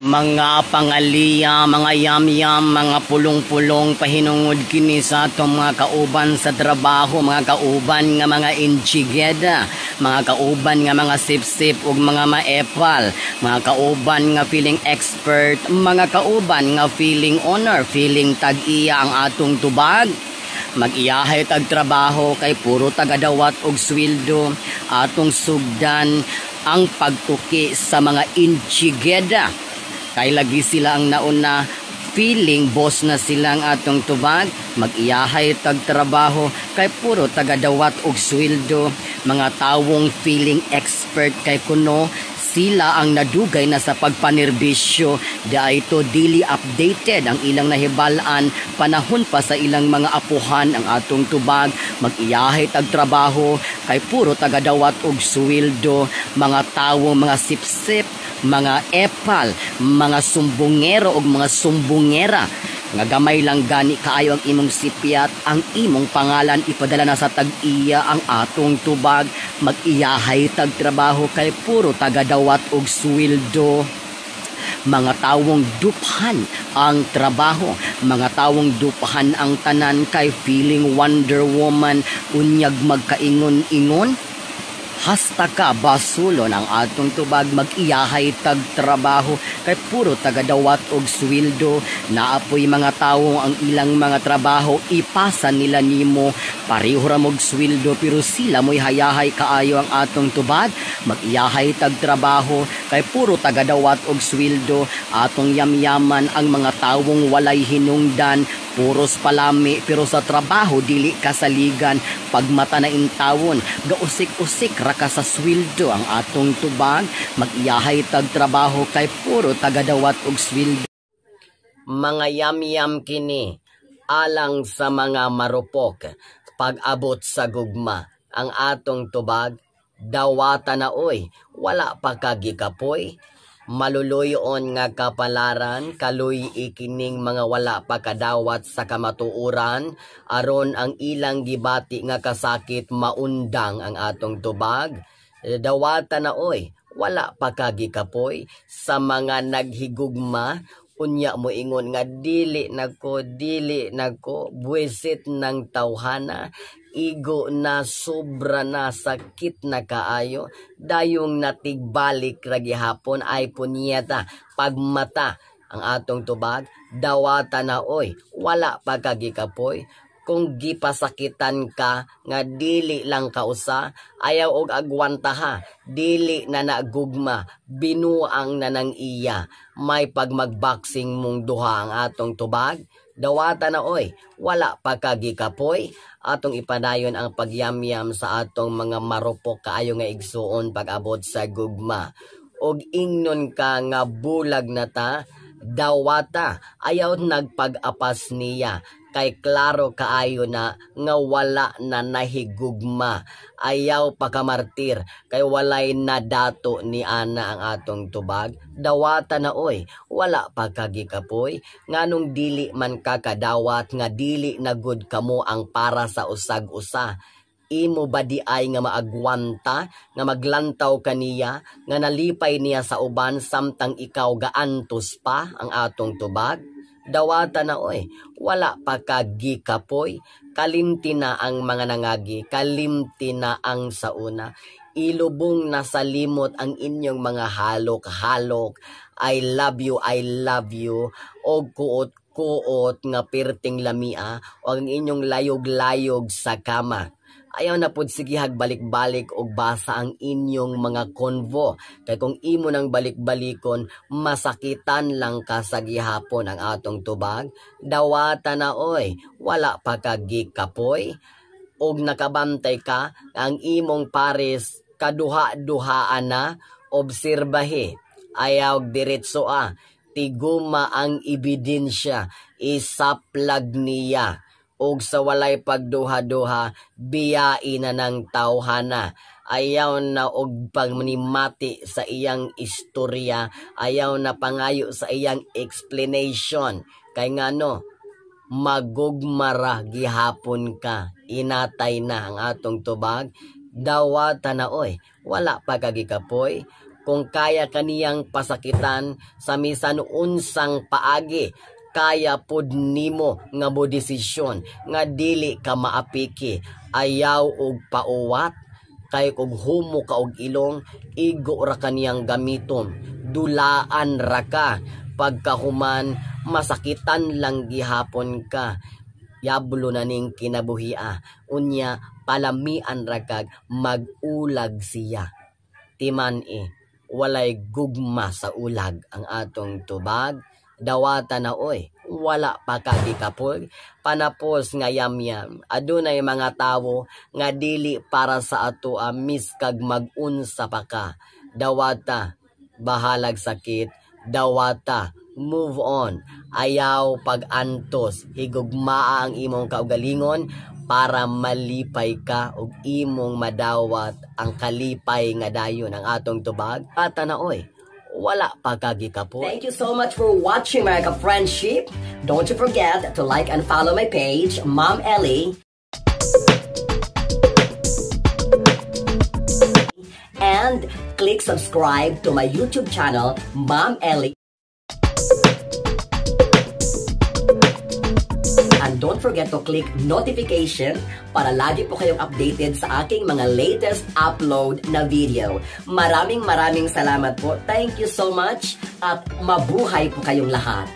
Mga pangaliya, mga yamyam, mga pulong-pulong, pahinungod kini sa atong mga kauban sa trabaho, mga kauban nga mga inchigeda, mga kauban nga mga sip-sip ug mga maepal, mga kauban nga feeling expert, mga kauban nga feeling honor, feeling tag-iya ang atong tubag. Mag-iyahay tag trabaho kay puro tagadawat og sweldo. Atong sugdan ang pagtuki sa mga inchigeda. Kay lagi sila ang nauna, feeling boss na silang atong tubag. Mag-iyahay tag trabaho kay puro tagadawat og sweldo. Mga tawong feeling expert kay kuno sila ang nadugay na sa pagpanerbisyo, ito dili updated ang ilang nahibal-an, panahon pa sa ilang mga apuhan ang atong tubag. Mag-iyahay tag trabaho kay puro tagadawat og sweldo. Mga tawo, mga sipsip, mga epal, mga sumbongero og mga sumbongera nga gamay lang gani kaayo ang imong sipyat, ang imong pangalan ipadala na sa tag-iya ang atong tubag. Mag-iyahay tag trabaho kay puro tagadawat og sweldo. Mga tawong duphan ang trabaho, mga tawong duphan ang tanan kay feeling Wonder Woman, unyag magkaingon-ingon hasta ka basulon ang atong tubag. Mag-iyahay tag trabaho kay puro tagadawat og sweldo. Naapoy mga tawo ang ilang mga trabaho ipasa nila nimo, pareho ra mog sweldo pero sila mo'y hayahay kaayo ang atong tubag. Mag-iyahay tag trabaho kay puro tagadawat og sweldo. Atong yamyaman ang mga tawong walay hinungdan, puros palami pero sa trabaho dili kasaligan. Pagmata na intawon, gausik-usik ra ka sa sweldo ang atong tubag. Mag-iyahay tag trabaho kay puro tagadawat og sweldo. Mga yamyam kini alang sa mga marupok pag-abot sa gugma ang atong tubag. Dawata na oy, wala pa ka gikapoy. Maluluyon nga kapalaran, kaluy ikining mga wala pa kadawat sa kamatuoran, aron ang ilang gibati nga kasakit maundang ang atong tubag. Dawata na oy, wala pa ka gikapoy. Sa mga naghigugma, unya mo ingon nga dili nako, dili nako, buwisit ng tawhana, igo na, sobra na, sakit na kaayo, dayong natigbalik ra gihapon ay punyeta pagmata ang atong tubag. Dawata na oy, wala pa ka gikapoy. Kung gipasakitan ka nga dili lang kausa, ayaw og agwanta ha, dili na nagugma, binuang na nang iya, may pagmagboxing mong duha ang atong tubag. Dawata na oy, wala pa ka gikapoy. Atong ipadayon ang pagyamyam sa atong mga marupok kaayo nga igsuon pag-abot sa gugma. Og ingnon ka nga bulag na ta, dawata, ayaw nagpag-apas niya, kay klaro kaayo na nga wala na nahigugma. Ayaw pakamartir kay walay nadato ni ana ang atong tubag. Dawata na oy, wala pa kagikapoy. Nganong dili man kakadawat nga dili na gud kamo ang para sa usag-usa? Imo ba di ay nga maagwanta nga maglantaw kaniya nga nalipay niya sa uban samtang ikaw gaantos pa ang atong tubag? Dawata na oy, wala pa kagikapoy. Kalimti na ang mga nangagi, kalimti na ang sauna. Ilubong na sa limot ang inyong mga halok-halok. I love you, I love you. Og kuot-kuot nga pirting lamia o ang inyong layog-layog sa kama. Ayaw na pud sigihag balik-balik og basa ang inyong mga konvo. Kay kung imo nang balik-balikon, masakitan lang ka sa gihapon ang atong tubag. Dawata na oy, wala pa ka gikapoy. Og nakabantay ka, ang imong pares kaduha-duhaan na, obserbahe. Ayaw diretso ah, tiguma ang ebidensya, isaplag niya. Og sa walay pagduha-duha, biyai na ng tawhana. Ayaw na og pagmanimati sa iyang istorya, ayaw na pangayo sa iyang explanation. Kay ngano, magugmara gihapon ka, inatay na ang atong tubag. Dawata na oy, wala pa kagikapoy. Kung kaya kaniyang pasakitan sa misan unsang paagi, kaya pod nimo nga mo desisyon nga dili ka maapiki. Ayaw og pauwat kay kung humo ka og ilong, igo ra kaniyang gamiton, dulaan ra ka. Pagkahuman, masakitan lang gihapon ka. Yablo na ning kinabuhia. Unya palamian ra kag mag-ulag siya. Timan e, walay gugma sa ulag ang atong tubag. Dawata na oy, wala pa ka gikapoy. Panapos nga yamyam, adunay mga tawo nga dili para sa ato, miskag mag-unsa pa ka. Dawata, bahalag sakit, dawata, move on. Ayaw pag-antos, higugmaa ang imong kaugalingon para malipay ka ug imong madawat ang kalipay nga dayon ang atong tubag. Ata na oy, wala pa ka gikapoy. Thank you so much for watching, mga ka-friendship. Don't you forget to like and follow my page, Ma'am Ellie. And click subscribe to my YouTube channel, Ma'am Ellie. And don't forget to click notification para lagi po kayong updated sa aking mga latest upload na video. Maraming maraming salamat po. Thank you so much at mabuhay po kayong lahat.